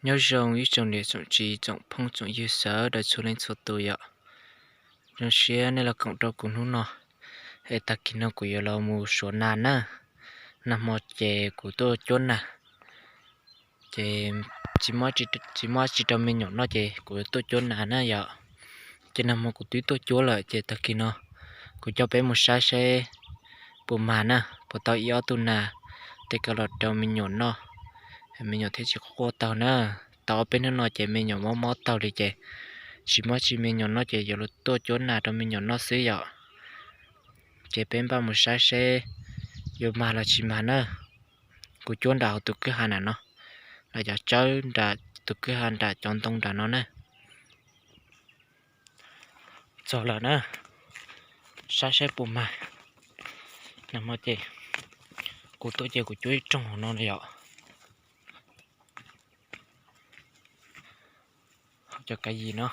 Nyob zoo ib tsoom niam tsoom txiv tsoom phooj tsoom ywg sawv daws txhua leej txhua tus yom. Zoo siab nej los koom rau kuv hnub no, es tag kis no kuv yuav los mus suav nas na. Nag hmo ces kuv tuaj cuab nas, ces tsis muaj dab tsi rau me nyuam noj ces kuv tuaj cuab nas na yom. Ces nag hmo kuv twb tuaj cuab lawm ces tag kis no kuv coj peb mus saib seb puas mag na, puas tau ib ob tug nas, tej kav los rau me nyuam noj, me nyuam thiaj tsis quaj taug na. Tau ob peb hnub no ces me nyuam mob mob taug li ces tsis muaj dab tsi me nyuam noj ces yuav tuaj cuab nas rau me nyuam noj xwb yom. Ces peb npaj mus saib seb yuav mag los tsis mag na. Kuv cuab nram hauv tus kwj ha nram no, nram cov tsawb nram tus kwj ha nram cov ntoo nram no na. Txog lawm na, saib saib puas mag. Nag hmo ces kuv tuaj ces kuv cuab ib rooj hauv no yom. Cov kav yim no,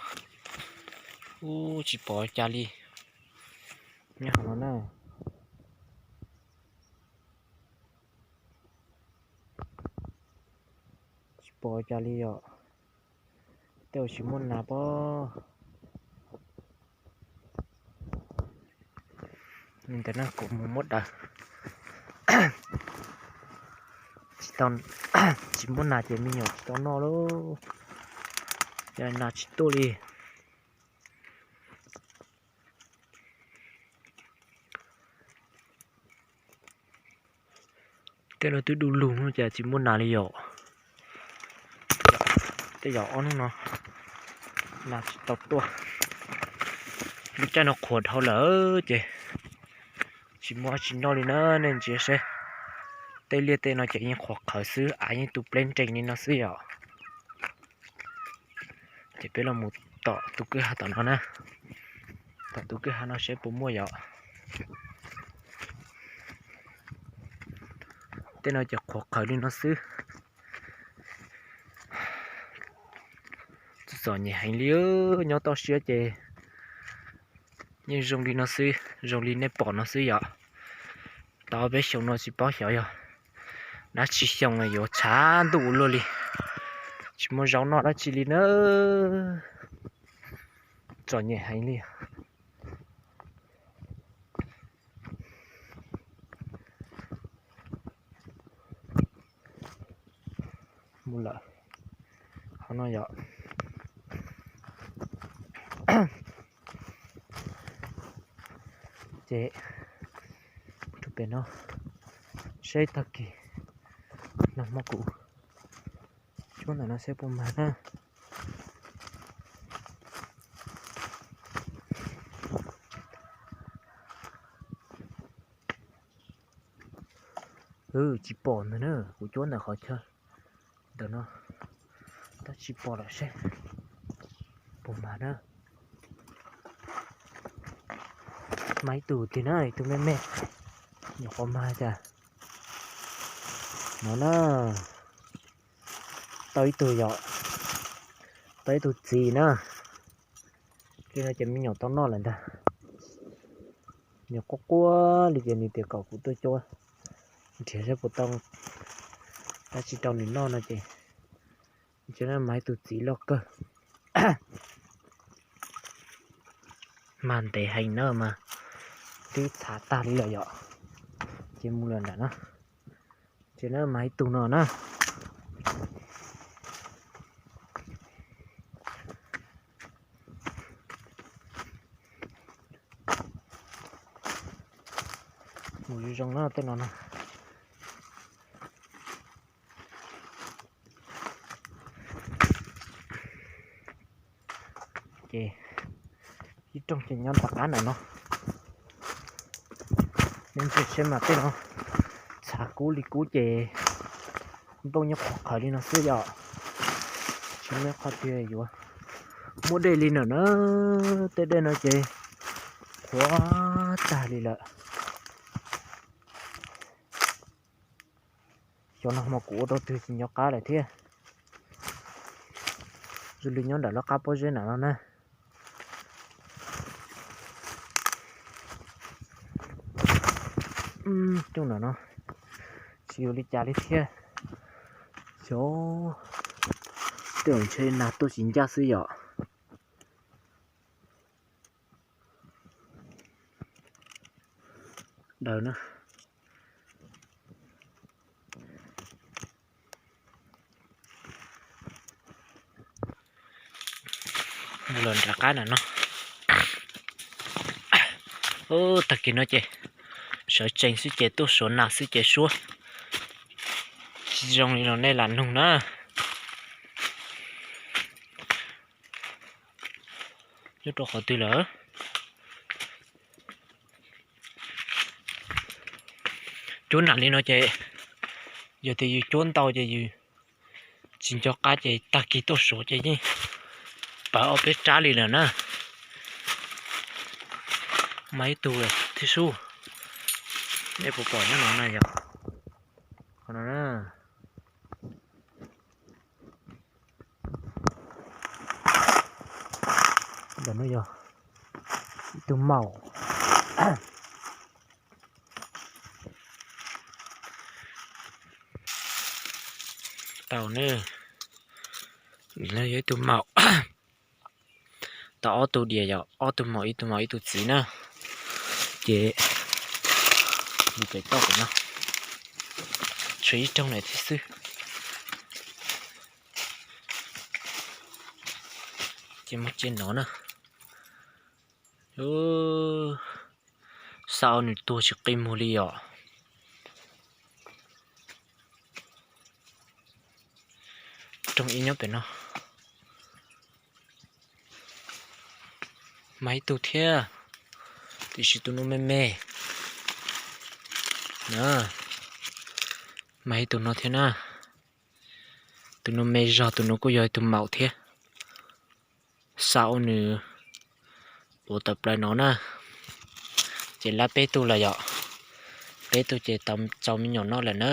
ub, tsis pom cas li. Nyob hauv no na, tsis pom cas li yom. Tej uas tsis muaj nas pob. Li ntawd na kuv mus muab daws. Tsis muaj nas ces me nyuam tsis tau noj lauj. Yog nas tsis tuaj li. Tej no twb du lug no cas tsis muaj nas li yom. Tej yog ob hnub no nas tsis tau tuaj. Lub caij no qhuav dhau lawm ces tsis muaj dab tsi noj li na, nej ntsia seb. Tej liaj tej no ces yeej qhuav qhawv xwb, av yeej tu pleb nrees li no xwb yom. Ces peb los mus tom tus kwj ha tom no na, tom tus kwj ha no seb puas muaj yom. Tej no ces qhuav qhawv li no xwb. Txom nyem heev li, nyob toj siab ces yeej zoo li no xwb, zoo li nej pom no xwb yom. Tau peb xyoo no tsis paub xyov yog dab tsi xyoo yuav tshav ntuj ua luaj li, tsis muaj zaub noj dab tsi li na. Txom nyem heev li. Mus lawm hauv no yom. Ces rau pem no, seb tag kis nag hmo kuv cuab ntawm no seb puas mag na. Tsis pom ntag na, kuv cuab ntawm qhov chaw ntawm no, tab tsis pom lawm seb puas mag na. Mag ib tug tiag na, ib tug me me, nyuam qhuav mag cas. No na, tau ib tug yom, tau ib tug txiv na. Li no ces me nyuam tau noj lawm ntag. Nws quaj quaj li ces nws tias kom kuv tuaj cuab nrhiav saib puas tau dab tsi rau nws noj no ces, ces na mag ib tug txiv loj kawg. Mag ntev heev na mas twb txhav tag li lawm yom. Ces mus lawm nram na. Ces na mag ib tug no na. Mus zoo zoo na tej no na. Ces ib rooj ces nyob nram qab ntawm no. Nej ntsia seb mas tej no txhav kub li kub ces nplooj nyob qhuav qhawv li no xwb yom. Tsis muaj qhov twg yuav muaj dej li no na. Tej dej no ces qhuav tag li lawm. Xyov nag hmo kuv ua rau twg tsis nco qab lawm thiab. Zoo li nyob nram lub qab pob zeb nram no na. Coj nram no, tsis yuav li cas li thiab. Xyov Tej zaum ntshe nag tuaj tsis ncaj xwb yom. Daws na. Mus los nram qab na no. Tag kis no ces sawv tsees xwb ces tuaj suav nag xwb ces suab. Tsis zoo li los nej lam nug na. Nyob rau qhov twg lawm? Cuab nag li no ces yog tias yus cuab ntau ces yus tsis nco qab ces tag kis tuaj suav ces yeej pawv ob peb rab li lawm na. Mas ib tug thiab sub, nej puas pom nyob no na yom? Qhov no na. Ntawm no yog ib tug maum. Tau ne, yog ib tug maum. Tau ob tug diam yom, ob tug maum, ib tug maum ib tug txiv na. Ces mus pem toj pem no, tshuav ib rooj na thiab xwb. Ces muaj tsiaj nov na. Xa nws tuag tsis qi muag li yom. Rooj ib nyob pem no. Mas ib tug thiab, tiam sis tus no me me. Mas ib tug no thiab na. Tus no me zog, tus no kuj yog tus maum thiab. Xa ua nws puav tawm plaws no na. Ces lab peb tug lawm yom. Peb tug ces txaus me nyuam noj lawm na.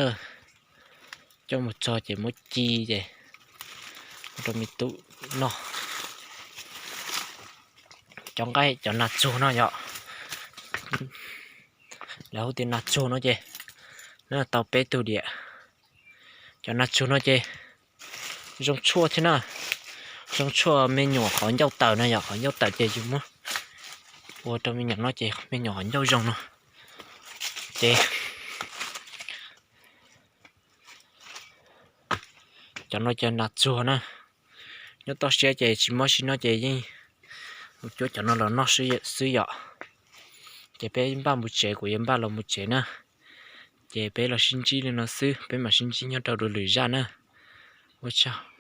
Coj mus txog ces muab ci ces ua rau me tub noj. Cov nqaij cov nag tsuag no yom. Lawv hu tias nag tsuag no ces tau peb tug diam. Cov nag tsuag no ces zoo tshuaj thiab na. Zoo tshuaj me nyuam qhov ncauj tawm no yom, qhov ncauj tawm ces yus muab ua rau me nyuam noj ces me nyuam qhov ncauj zoo no. Ces cov no cov nag tsuag na, nyob toj siab ces tsis muaj sim noj ces yeej cuab cov no los noj xwb yom. Ces peb npaj mus tsev, kuv yuav npaj los mus tsev na. Ces peb los sib ntsib li no xwb, peb mam sib ntsib nyob rau lwm zaj na. Ua tsaug.